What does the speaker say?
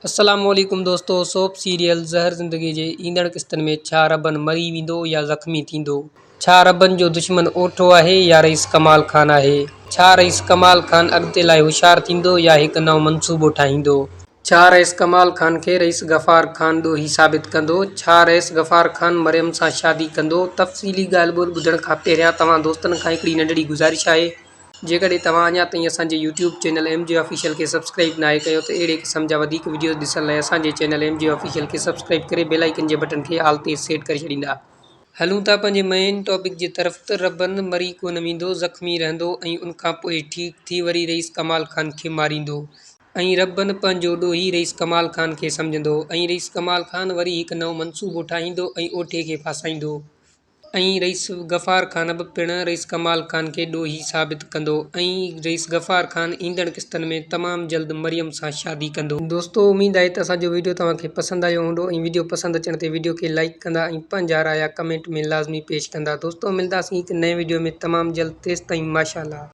السلام عليڪم دوستو سوپ سيريل زهر زندگي جي ايندڙ قسطن ۾ ڇا ربن مري ويندو يا زخمي ٿيندو؟ ڇا ربن جو دشمن اوٺو آهي يا رئيس ڪمال خان آهي؟ ڇا رئيس ڪمال خان اڳتي لاء هوشيار ٿيندو يا هڪ نئون منصوبو ٺاهيندو؟ ڇا رئيس ڪمال خان کي رئيس غفار خان ڏوهي ثابت ڪندو؟ ڇا رئيس غفار خان مريم سان شادي ڪندو؟ تفصيلي ڳالهه ٻولهه ٻڌڻ کان پهريان توهان دوستن کان هڪڙي ننڍڙي گذارش آهي جيڪڏهن توهان اڃا تائين اسان جي يوٽيوب چينل ايم جي آفيشل کي سبسڪرائيب ناهي ڪيو ته اهڙي قسم جا وڌيڪ وڊيوز ڏسڻ لاء اسان جي چينل ايم جي آفيشل کي سبسڪرائيب ڪري بيل آئيڪن جي بٽڻ کي آل تي سيٽ ڪري ڇڏيندا. هلون ٿا پنهنجي مئين ٽاپڪ جي طرف ته ربن مري ڪونه ويندو زخمي رهندو ۽ ان کان پوء ٺيڪ ٿي وري رئيس ڪمال خان کي ماريندو ۽ ربن پنهنجو ڏوهي رئيس ڪمال خان کي سمجهندو ۽ رئيس ڪمال خان وري هڪ نئون منصوبو ٺاهيندو ۽ اوٺي کي ڦاسائيندو. ۽ رئيس غفار خان به پڻ رئيس ڪمال خان کي ڏوهي ثابت ڪندو ۽ رئيس غفار خان ايندڙ قسطن ۾ تمام جلد مريم سان شادي ڪندو. دوستو اميد آهي ته اسان جو ويڊيو توهان کي پسند آيو هوندو ۽ ويڊيو پسند اچڻ تي ويڊيو کي لائيڪ ڪندا ۽ پنهنجا رايا ڪمينٽ ۾ لازمي پيش ڪندا دوستو ملداسين هڪ نئين ويڊيو ۾ تمام جلد تيستائين ماشاءالله.